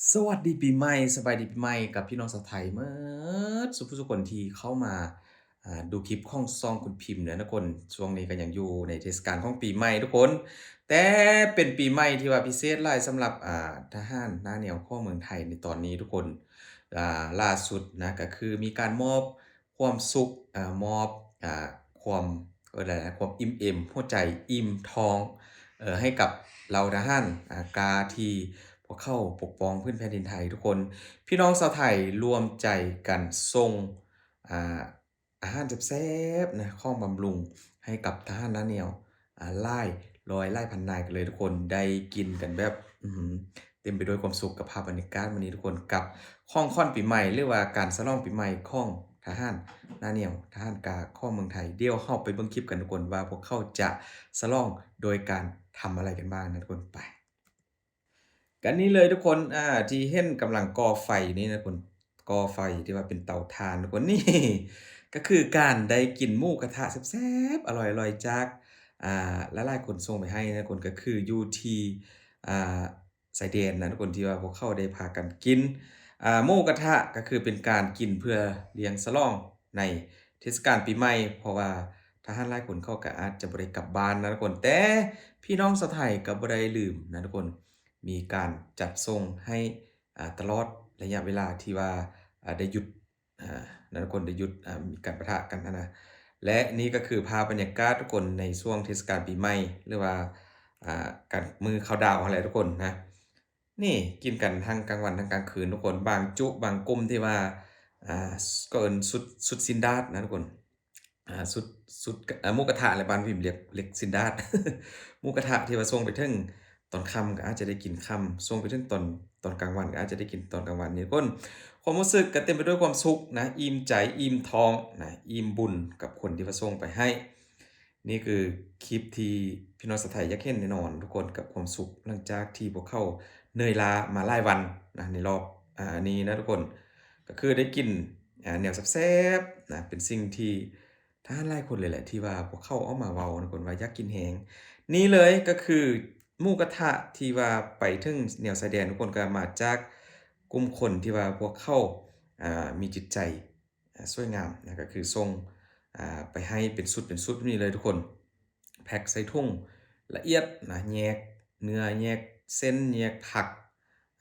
ສະຫວັດດີປີໃໝ່ ສະບາຍດີປີໃໝ່ກັບພີ່ນ້ອງຊາວໄທໝົດສູ່ຜູ້ສູ່ຄົນທີ່ເຂົ້າມາ ອ່າ ດູຄລິບຂອງຊ່ອງຄຸນພິມເດີທຸກຄົນ. ຊ່ວງນີ້ກໍຍັງຢູ່ໃນເທດສະການຂອງປີໃໝ່ທຸກຄົນ, ແຕ່ເປັນປີໃໝ່ທີ່ວ່າພິເສດຫຼາຍສຳລັບ ອ່າ ທະຫານໜ້າໜຽວຂອງເມືອງໄທໃນຕອນນີ້ທຸກຄົນ. ອ່າ ລ່າສຸດນະ ກໍຄືມີການມອບຄວາມສຸກ ອ່າ ມອບ ອ່າ ຄວາມ ເອີ້ນວ່າ ຄວາມອີ່ມເອມຫົວໃຈ ອີ່ມທ້ອງ ເອີ ໃຫ້ກັບເຫຼົ່າທະຫານ ອ່າ ກາທີ່ພວກເຂົາປົກປ້ອງພື້ນແຜ່ນດິນໄທທຸກຄົນ. ພີ່ນ້ອງຊາວໄທລວມໃຈກັນສົ່ງ ອ່າ ອາຫານແຊບໆນະ ຂອງບຳລຸງໃຫ້ກັບທະຫານໜ້າໜຽວ ອ່າ ຫຼາຍຮ້ອຍຫຼາຍພັນນາຍກັນເລີຍທຸກຄົນ. ໄດ້ກິນກັນແບບ ອື ເຕັມໄປດ້ວຍຄວາມສຸກກັບພາບບັນຍາກາດມື້ນີ້ທຸກຄົນ ກັບຂອງຂວັນປີໃໝ່ ຫຼືວ່າການສະຫຼອງປີໃໝ່ຂອງທະຫານໜ້າໜຽວ ທະຫານກາຂອງເມືອງໄທ. ດຽວເຮົາໄປເບິ່ງຄລິບກັນທຸກຄົນ ວ່າພວກເຂົາຈະສະຫຼອງໂດຍການທຳອະໄລກັນບ້າງນະທຸກຄົນ. ໄປ ກັນນີ້ເລີຍທຸກຄົນ ອ່າ ທີ່ເຫັນກຳລັງກໍ່ໄຟນີ້ນະທຸກຄົນ ກໍ່ໄຟທີ່ວ່າເປັນເຕົາຖ່ານທຸກຄົນ ນີ້ກໍຄືການໄດ້ກິນໝູກະທະແຊບໆ ອະລ່ອຍໆ ຈາກ ອ່າ ຫຼາຍໆຄົນສົ່ງໄປໃຫ້ນະທຸກຄົນ ກໍຄືຢູ່ທີ່ ອ່າ ຊາຍແດນນະທຸກຄົນ ທີ່ວ່າພວກເຂົາໄດ້ພາກັນກິນ ອ່າ ໝູກະທະ ກໍຄືເປັນການກິນເພື່ອລ້ຽງສະຫຼອງໃນເທດສະການປີໃໝ່ ເພາະວ່າທະຫານຫຼາຍຄົນເຂົາກໍອາດຈະບໍ່ໄດ້ກັບບ້ານນະທຸກຄົນ ແຕ່ພີ່ນ້ອງຊາວໄທກໍບໍ່ໄດ້ລືມນະທຸກຄົນ ມີການຈັດສົ່ງໃຫ້ ອ່າ ຕະຫຼອດໄລຍະເວລາທີ່ວ່າ ອ່າ ໄດ້ຢຸດ ອ່າ ນະທຸກຄົນ ໄດ້ຢຸດ ອ່າ ມີການປະທະກັນຫັ້ນນະ. ແລະ ນີ້ກໍຄືພາບບັນຍາກາດທຸກຄົນໃນຊ່ວງເທດສະການປີໃໝ່ ຫຼືວ່າ ອ່າ ການມື້ເຂົ້າດາວຫັ້ນແຫຼະທຸກຄົນນະ. ນີ້ກິນກັນທັງກາງວັນທັງກາງຄືນທຸກຄົນ. ບາງຈຸບາງກຸ່ມທີ່ວ່າ ອ່າ ກໍເອີ້ນຊຸດ ຊຸດຊີ້ນດາດນະທຸກຄົນ. ອ່າ ຊຸດ ຊຸດ ອ່າ ໝູກະທະແຫຼະ ບ້ານພິມລຽກ ລຽກຊີ້ນດາດ ໝູກະທະທີ່ວ່າສົ່ງໄປເຖິງຕອນຄ່ຳກໍອາດຈະໄດ້ກິນຄ່ຳ ສົ່ງໄປເຖິງຕອນ ຕອນກາງວັນກໍອາດຈະໄດ້ກິນຕອນກາງວັນນີ້ທຸກຄົນ. ຄວາມຮູ້ສຶກກໍເຕັມໄປດ້ວຍຄວາມສຸກນະ ອີ່ມໃຈ ອີ່ມທ້ອງນະ ອີ່ມບຸນກັບຄົນທີ່ວ່າສົ່ງໄປໃຫ້. ນີ້ຄືຄລິບທີ່ພີ່ນ້ອງຊາວໄທຢາກເຫັນແນ່ນອນທຸກຄົນ ກັບຄວາມສຸກຫຼັງຈາກທີ່ພວກເຂົາເໜື່ອຍລ້າມາຫຼາຍວັນນະ ໃນລອບ ອ່າ ນີ້ນະທຸກຄົນ. ກໍຄືໄດ້ກິນ ອ່າ ແນວແຊບໆນະ ເປັນສິ່ງທີ່ ທະຫານຫຼາຍຄົນເລີຍແຫຼະ ທີ່ວ່າພວກເຂົາອອກມາເວົ້ານະທຸກຄົນ ວ່າຢາກກິນແຮງ. ນີ້ເລີຍກໍຄືໝູກະທະທີ່ວ່າໄປເຖິງແນວຊາຍແດນທຸກຄົນ ກໍມາຈາກກຸ່ມຄົນທີ່ວ່າພວກເຂົາ ອ່າ ມີຈິດໃຈ ອ່າ ສວຍງາມນະ ກໍຄືສົ່ງ ອ່າ ໄປໃຫ້ເປັນຊຸດເປັນຊຸດແບບນີ້ເລີຍທຸກຄົນ. ແພັກໃສ່ຖົງລະອຽດນະ ແຍກເນື້ອ ແຍກເສັ້ນ ແຍກຜັກ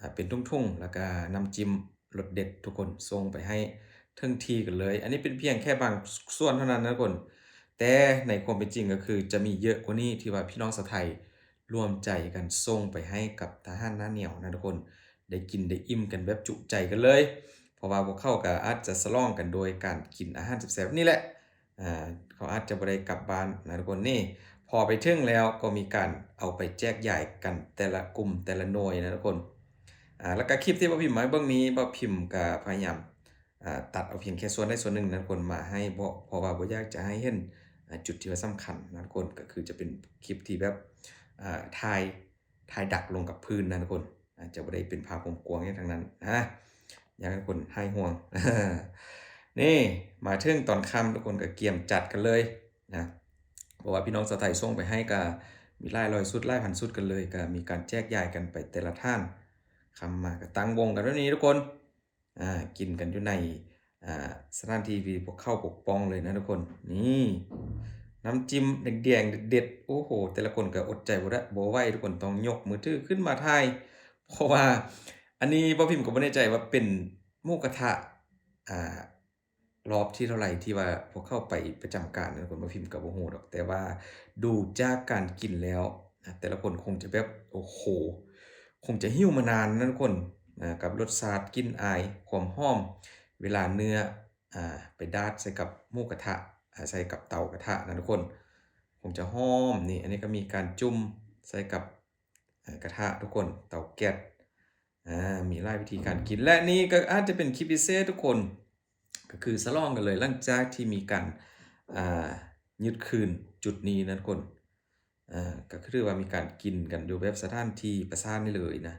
ອ່າ ເປັນຖົງໆ ແລ້ວກະນ້ຳຈິ້ມລົດເດັດທຸກຄົນ ສົ່ງໄປໃຫ້ເຖິງທີ່ກັນເລີຍ. ອັນນີ້ເປັນພຽງແຄ່ບາງສ່ວນເທົ່ານັ້ນນະທຸກຄົນ ແຕ່ໃນຄວາມເປັນຈິງກໍຄືຈະມີເຍອະກວ່ານີ້ ທີ່ວ່າພີ່ນ້ອງຊາວໄທລວມໃຈກັນສົ່ງໄປໃຫ້ກັບທະຫານໜ້າໜຽວນະທຸກຄົນ ໄດ້ກິນໄດ້ອີ່ມກັນແບບຈຸໃຈກັນເລີຍ. ເພາະວ່າພວກເຂົາກໍອາດຈະສະຫຼອງກັນໂດຍການກິນອາຫານແຊບໆນີ້ແຫຼະ. ອ່າ ເຂົາອາດຈະບໍ່ໄດ້ກັບບ້ານນະທຸກຄົນ. ນີ້ ພໍໄປເຖິງແລ້ວກໍມີການເອົາໄປແຈກຢາຍກັນແຕ່ລະກຸ່ມແຕ່ລະໜ່ວຍນະທຸກຄົນ. ອ່າ ແລ້ວກໍຄລິບທີ່ບ່າວພິມມາໃຫ້ເບິ່ງນີ້ ບ່າວພິມກໍພະຍາຍາມ ອ່າ ຕັດເອົາພຽງແຄ່ສ່ວນໃດສ່ວນໜຶ່ງນະທຸກຄົນມາໃຫ້ ເພາະ ເພາະວ່າບໍ່ຢາກຈະໃຫ້ເຫັນ ອ່າ ຈຸດທີ່ວ່າສຳຄັນນະທຸກຄົນ. ກໍຄືຈະເປັນຄລິບທີ່ແບບ ອ່າ ຖ່າຍ ຖ່າຍດັກລົງກັບພື້ນນະທຸກຄົນ ອາດຈະບໍ່ໄດ້ເປັນພາບກວ້າງໆຫຍັງທັງນັ້ນນະ ຢ້ານທຸກຄົນຫາຍຫ່ວງ. ນີ້ ມາເຖິງຕອນຄ່ຳ ທຸກຄົນກໍກຽມຈັດກັນເລີຍນະ ເພາະວ່າພີ່ນ້ອງຊາວໄທສົ່ງໄປໃຫ້ກໍມີຫຼາຍຮ້ອຍຊຸດ ຫຼາຍພັນຊຸດກັນເລີຍ ກໍມີການແຈກຢາຍກັນໄປແຕ່ລະທ່ານ. ຄ່ຳມາກໍຕັ້ງວົງກັນແບບນີ້ທຸກຄົນ ອ່າ ກິນກັນຢູ່ໃນ ອ່າ ສະຖານທີ່ທີ່ພວກເຂົາປົກປ້ອງເລີຍນະທຸກຄົນ. ນີ້ ນ້ຳຈິ້ມແດງໆເດັດໆ ໂອ້ໂຫ ແຕ່ລະຄົນກໍອົດໃຈບໍ່ໄດ້ ບໍ່ໄຫວ ທຸກຄົນຕ້ອງຍົກມືຖືຂຶ້ນມາຖ່າຍ ເພາະວ່າອັນນີ້ບ່າວພິມກໍບໍ່ແນ່ໃຈວ່າເປັນໝູກະທະ ອ່າ ລອບທີເທົ່າໃດທີ່ວ່າພວກເຂົາໄປປະຈຳການນະທຸກຄົນ ບ່າວພິມກໍບໍ່ຮູ້ດອກ ແຕ່ວ່າດູຈາກການກິນແລ້ວ ແຕ່ລະຄົນຄົງຈະແບບ ໂອ້ໂຫ ຄົງຈະຫິວມານານນະທຸກຄົນ ນະ ກັບລົດຊາດ ກິ່ນອາຍ ຄວາມຫອມ ເວລາເນື້ອ ອ່າ ໄປດາດໃສ່ກັບໝູກະທະ ອ່າ ໃສ່ກັບເຕົາກະທະນະທຸກຄົນ ຄົງຈະຫອມ. ນີ້ ອັນນີ້ກໍມີການຈຸ່ມໃສ່ກັບ ອ່າ ກະທະທຸກຄົນ ເຕົາແກັດ ອ່າ ມີຫຼາຍວິທີການກິນ ແລະ ນີ້ກໍອາດຈະເປັນຄລິບພິເສດທຸກຄົນ ກໍຄືສະຫຼອງກັນເລີຍ ຫຼັງຈາກທີ່ມີການ ອ່າ ຍຶດຄືນຈຸດນີ້ນະທຸກຄົນ. ອ່າ ກໍຄືຖືວ່າມີການກິນກັນຢູ່ແບບສະຖານທີ່ປາສາດນີ້ເລີຍນະ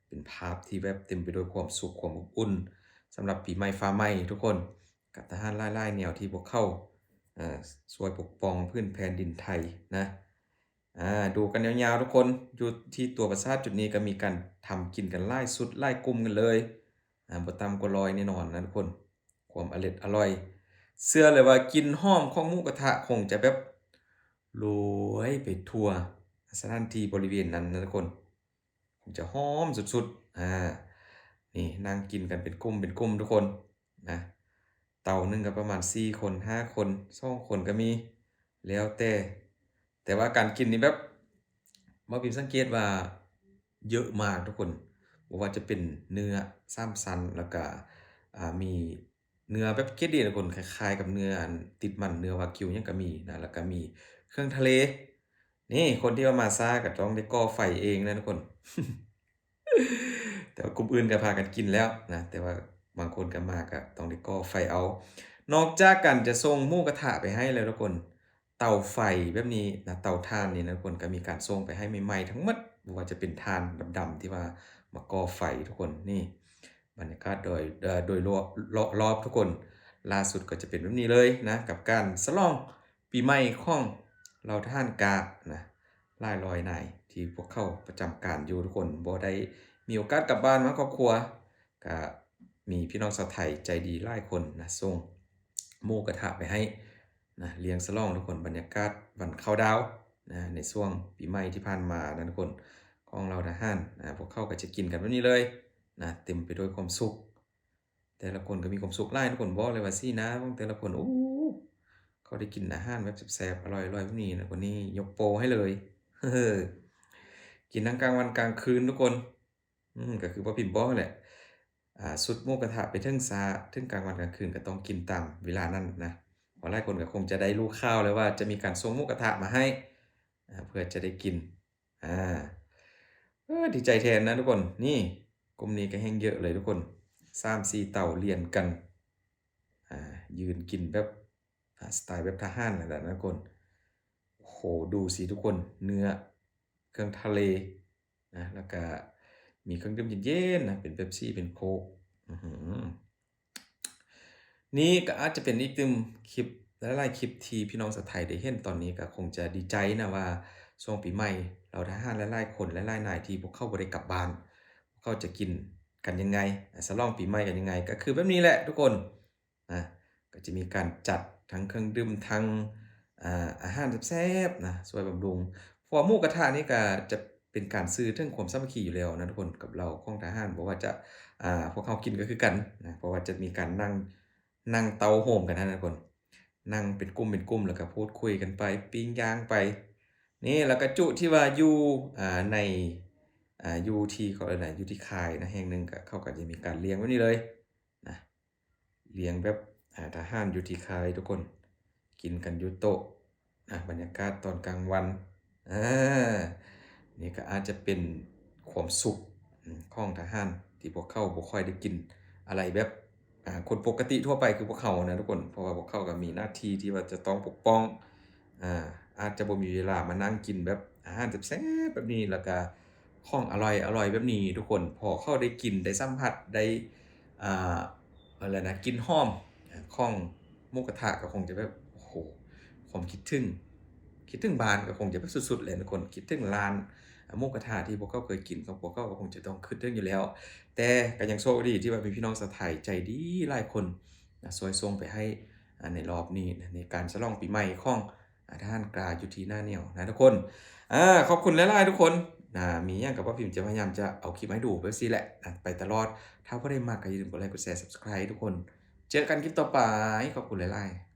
ເປັນພາບທີ່ແບບເຕັມໄປດ້ວຍຄວາມສຸກຄວາມອົບອຸ່ນ ສຳລັບປີໃໝ່ຟ້າໃໝ່ທຸກຄົນ ກັບທະຫານຫຼາຍໆແນວທີ່ພວກເຂົາ ເອີ ຊ່ວຍປົກປ້ອງພື້ນແຜ່ນດິນໄທນະ. ອ່າ ດູກັນຍາວໆທຸກຄົນ. ຢູ່ທີ່ຕົວປາສາດຈຸດນີ້ກໍມີການທຳກິນກັນຫຼາຍຊຸດຫຼາຍກຸ່ມກັນເລີຍ ອ່າ ບໍ່ຕ່ຳກວ່າຮ້ອຍແນ່ນອນນະທຸກຄົນ. ຄວາມອະເລັດອະລ່ອຍ ເຊື່ອເລີຍວ່າກິ່ນຫອມຂອງໝູກະທະຄົງຈະແບບໂລຍໄປທົ່ວສະຖານທີ່ບໍລິເວນນັ້ນນະທຸກຄົນ. ຄົງຈະຫອມສຸດໆ. ອ່າ ນີ້ນັ່ງກິນກັນເປັນກຸ່ມເປັນກຸ່ມທຸກຄົນນະ. ເຕົາໜຶ່ງກໍປະມານສີ່ຄົນ ຫ້າຄົນ ສອງຄົນກໍມີ ແລ້ວແຕ່. ແຕ່ວ່າການກິນນີ້ແບບ ບ່າວພິມສັງເກດວ່າເຍອະມາກທຸກຄົນ. ບໍ່ວ່າຈະເປັນເນື້ອສາມຊັ້ນ ແລ້ວກະ ອ່າ ມີ ເນື້ອແບບເກຣດດີທຸກຄົນ ຄ້າຍໆກັບເນື້ອອັນຕິດມັນ ເນື້ອວາກິວຫຍັງກໍມີນະ. ແລ້ວກໍມີເຄື່ອງທະເລ. ນີ້ຄົນທີ່ວ່າມາຊ້າກໍຕ້ອງໄດ້ກໍ່ໄຟເອງນະທຸກຄົນ. ແຕ່ວ່າກຸ່ມອື່ນກໍພາກັນກິນແລ້ວນະ ແຕ່ວ່າບາງຄົນກໍມາກໍຕ້ອງໄດ້ກໍ່ໄຟເອົາ. ນອກຈາກການຈະສົ່ງໝູກະທະໄປໃຫ້ແລ້ວທຸກຄົນ ເຕົາໄຟແບບນີ້ນະ ເຕົາຖ່ານນີ້ນະທຸກຄົນ ກໍມີການສົ່ງໄປໃຫ້ໃໝ່ໆທັງໝົດ. ບໍ່ວ່າຈະເປັນຖ່ານດຳໆທີ່ວ່າມາກໍ່ໄຟທຸກຄົນ. ນີ້ ບັນຍາກາດໂດຍ ເອີ ໂດຍລອບ ລອບ ລອບທຸກຄົນ. ລ່າສຸດກໍຈະເປັນແບບນີ້ເລີຍນະ ກັບການສະຫຼອງປີໃໝ່ຂອງເຫຼົ່າທະຫານການະ ຫຼາຍຮ້ອຍນາຍທີ່ພວກເຂົາປະຈຳການຢູ່ທຸກຄົນ. ບໍ່ໄດ້ມີໂອກາດກັບບ້ານມາຄອບຄົວ ກະມີພີ່ນ້ອງຊາວໄທໃຈດີຫຼາຍຄົນນະ ສົ່ງໝູກະທະໄປໃຫ້ ນະ ລ້ຽງສະຫຼອງທຸກຄົນ. ບັນຍາກາດວັນເຂົ້າດາວນະ ໃນຊ່ວງປີໃໝ່ທີ່ຜ່ານມານະທຸກຄົນ ຂອງເຫຼົ່າທະຫານນະ ພວກເຂົາກໍຈະກິນກັນແບບນີ້ເລີຍນະ ເຕັມໄປດ້ວຍຄວາມສຸກ. ແຕ່ລະຄົນກໍມີຄວາມສຸກຫຼາຍທຸກຄົນ. ບອກເລີຍວ່າສີໜ້າຂອງແຕ່ລະຄົນ ໂອ້ ເຂົາໄດ້ກິນອາຫານແບບແຊບໆ ອະລ່ອຍໆແບບນີ້ນະ ຄົນນີ້ຍົກໂປ້ໃຫ້ເລີຍ. ກິນທັງກາງວັນກາງຄືນທຸກຄົນ. ອືມ ກໍຄືບໍ່ພິມບອກຫັ້ນແຫຼະ ອ່າ ຊຸດໝູກະທະໄປເຖິງຊ້າ ເຖິງກາງວັນກາງຄືນກໍຕ້ອງກິນຕາມເວລານັ້ນນະ. ເພາະຫຼາຍຄົນກໍຄົງຈະໄດ້ຮູ້ຂ່າວແລ້ວວ່າຈະມີການສົ່ງໝູກະທະມາໃຫ້ ອ່າ ເພື່ອຈະໄດ້ກິນ. ອ່າ ເອີ ດີໃຈແທນນະທຸກຄົນ. ນີ້ ກຸ່ມນີ້ກໍແຮ່ງເຍອະເລີຍທຸກຄົນ ສາມສີ່ເຕົາລຽນກັນ ອ່າ ຢືນກິນແບບ ອ່າ ສະໄຕແບບທະຫານນັ້ນແຫຼະນະທຸກຄົນ. ໂອ້ໂຫ ດູຊິທຸກຄົນ ເນື້ອ ເຄື່ອງທະເລນະ ແລ້ວກະມີເຄື່ອງດື່ມເຢັນໆນະ ເປັນເປັບຊີ ເປັນໂຄກ. ອືຫື ນີ້ກໍອາດຈະເປັນອີກໜຶ່ງຄລິບ ຫຼາຍໆຄລິບທີ່ພີ່ນ້ອງຊາວໄທໄດ້ເຫັນຕອນນີ້ ກໍຄົງຈະດີໃຈນະວ່າຊ່ວງປີໃໝ່ ເຫຼົ່າທະຫານຫຼາຍໆຄົນ ຫຼາຍໆນາຍທີ່ພວກເຂົາບໍ່ໄດ້ກັບບ້ານ ພວກເຂົາຈະກິນກັນຍັງໄງ ສະຫຼອງປີໃໝ່ກັນຍັງໄງ ກໍຄືແບບນີ້ແຫຼະທຸກຄົນ. ນະ ກໍຈະມີການຈັດທັງເຄື່ອງດື່ມ ທັງ ອ່າ ອາຫານແຊບໆນະ ຊ່ວຍບຳລຸງ. ເພາະວ່າໝູກະທະນີ້ກໍຈະເປັນການສື່ເຖິງຄວາມສາມັກຄີຢູ່ແລ້ວນະທຸກຄົນ ກັບເຫຼົ່າຂອງທະຫານ. ບໍ່ວ່າຈະ ອ່າ ພວກເຮົາກິນກໍຄືກັນນະ ເພາະວ່າຈະມີການນັ່ງ ນັ່ງເຕົ້າໂຮມກັນຫັ້ນນະທຸກຄົນ ນັ່ງເປັນກຸ່ມເປັນກຸ່ມ ແລ້ວກໍພູດຄຸຍກັນໄປ ປີ້ງຍ່າງໄປ. ນີ້ ແລ້ວກໍຈຸທີ່ວ່າຢູ່ ອ່າ ໃນ ອ່າ ຢູ່ທີ່ເຂົາເອີ້ນຫຍັງ ຢູ່ທີ່ຄ້າຍນະ ແຫ່ງໜຶ່ງ ກໍເຂົາກໍຈະມີການລ້ຽງແບບນີ້ເລີຍນະ. ລ້ຽງແບບ ອ່າ ທະຫານຢູ່ທີ່ຄ້າຍທຸກຄົນ ກິນກັນຢູ່ໂຕະນະ ບັນຍາກາດຕອນກາງວັນ. ອ່າ ນີ້ກໍອາດຈະເປັນຄວາມສຸກ ອືມ ຂອງທະຫານ ທີ່ພວກເຂົາບໍ່ຄ່ອຍໄດ້ກິນອະໄລແບບ ອ່າ ຄົນປົກກະຕິທົ່ວໄປຄືພວກເຮົານະທຸກຄົນ. ເພາະວ່າພວກເຂົາກໍມີໜ້າທີ່ທີ່ວ່າຈະຕ້ອງປົກປ້ອງ ອ່າ ອາດຈະບໍ່ມີເວລາມານັ່ງກິນແບບອາຫານແຊບໆແບບນີ້ ແລ້ວກະຂອງອະລ່ອຍໆແບບນີ້ທຸກຄົນ. ພໍເຂົາໄດ້ກິນ ໄດ້ສຳຜັດ ໄດ້ ອ່າ ອັນນັ້ນນະ ກິ່ນຫອມຂອງໝູກະທະ ກໍຄົງຈະແບບ ໂອ້ໂຫ ຄວາມຄິດເຖິງ ຄິດເຖິງບ້ານກໍຄົງຈະແບບສຸດໆແຫຼະທຸກຄົນ. ຄິດເຖິງຮ້ານ ອ່າ ໝູກະທະທີ່ພວກເຂົາເຄີຍກິນ ກໍພວກເຂົາກໍຄົງຈະຕ້ອງຄິດເຖິງຢູ່ແລ້ວ. ແຕ່ກໍຍັງໂຊກດີທີ່ວ່າມີພີ່ນ້ອງຊາວໄທໃຈດີຫຼາຍຄົນນະ ຊ່ວຍສົ່ງໄປໃຫ້ ອ່າ ໃນລອບນີ້ນະ ໃນການສະຫຼອງປີໃໝ່ຂອງ ອ່າ ທະຫານກາຢູ່ທີ່ໜ້າໜຽວນະທຸກຄົນ. ອ່າ ຂອບຄຸນຫຼາຍໆທຸກຄົນນະ. ມີຫຍັງກໍບໍ່ພິມຈະພະຍາຍາມຈະເອົາຄລິບໃຫ້ດູແບບຊີ້ແຫຼະນະ ໄປຕະຫຼອດ. ຖ້າຜູ້ໃດມັກກໍຢ່າລືມກົດໄລ ກົດແຊ Subscribe ທຸກຄົນ. ເຈີກັນຄລິບຕໍ່ໄປ. ຂອບຄຸນຫຼາຍໆ.